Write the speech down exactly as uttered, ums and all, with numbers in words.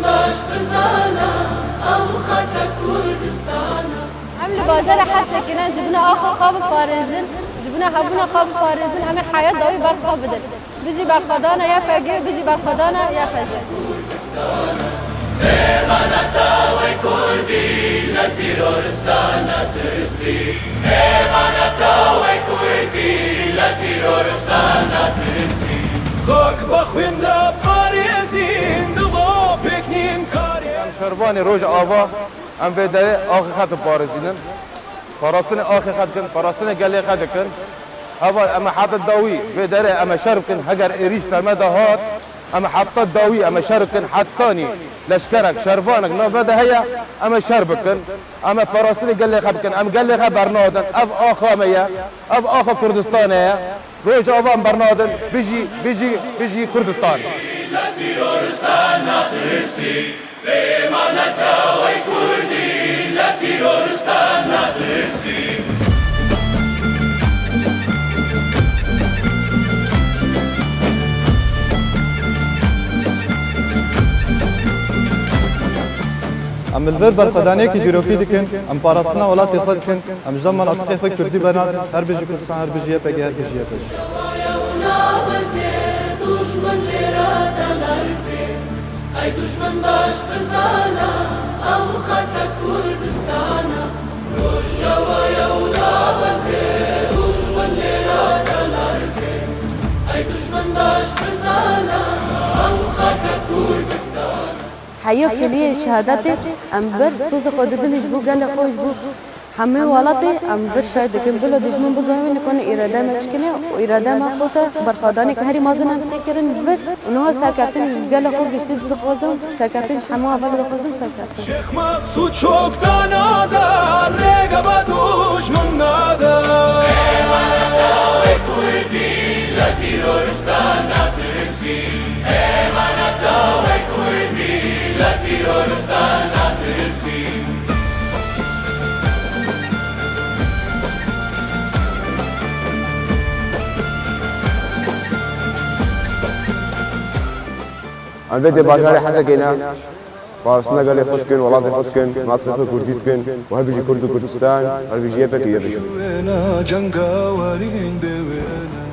Baş bizana, ew xaka Kurdistana. Em li bajarê Hesekê ne, ji bona axa xwe biparêzin, ji bona hebûna xwe biparêzin, em ê heyet dawî ber xwe bidin. Bijî berxwedana Y P G, bijî berxwedana Y P J. Êvana tawê Kurdî li terorîstan natirsî. Êvana tawê Kurdî li terorîstan natirsî. Xak bi xwîn de parêzîn, dilo pêk nîn karê. Em şervanê Rojava, em vê derê axê xwe diparêzînin. Parastinê axê xwe dikin, parastinê gelê xwe dikin. Heval, em ê heta dawî vê derê em ê şer bikin. Heger êrîş ser me de hat, em ê heta dawî em ê şer bikin. Hetanî leşkerek, şervanek nav me de heye, em ê şer bikin. Em ê parastinê gelê xwe bikin. Em gelê xwe bernadin. Ev axa me ye. Ev axa Kurdistanê ye. Rojava em bernadin. Bijî, bijî, bijî Kurdistan. Li terorîstan natirsî. Pêmane tawê Kurdî li terorîstan natirsî. Em li vir berxwedaniyekî dîrokî dikin, em parastina welatê xwe dikin, em ji manatiqê xwe Kurdî bernadin, her bijî Kurdistan, her bijî Y P G, her bijî Y P J. Ey duşmen baş bizana, ew xaka Kurdistana. Rojava ye û nabeze, duşmen lê re de lerzê. Ey duşmen baş bizana, ew xaka Kurdistana. Heya kiliyê şehadetê em bir soza xwe didin ji bo gelê xwe, ji bo hemî welatê em vir şer dikin, bila dijmin bizanî ku ne îrade me çi kine û îrade me xwe te berxwedanê ku herî mezin em tê kirin vir û niha serkeftin gelê xwe giştî dixwazin, serkeftin ji hemû heval dixwazin serkeftin. Şêx Mexsûd çok dana da, rêge be dujmin nada. Êvana tawê Kurdî li terorîstan natirsî. Êvana tawê Kurdî li terorîstan natirsî. Em vê dê bajarê Hesekê ne, parastina gelê xwe dikin, welatê xwe dikin, matiqê xwe Kurdî dikin û her bijî Kurd û Kurdistan, her bijî Y P G, Y P J. Wêna cengawerîn bê wêna.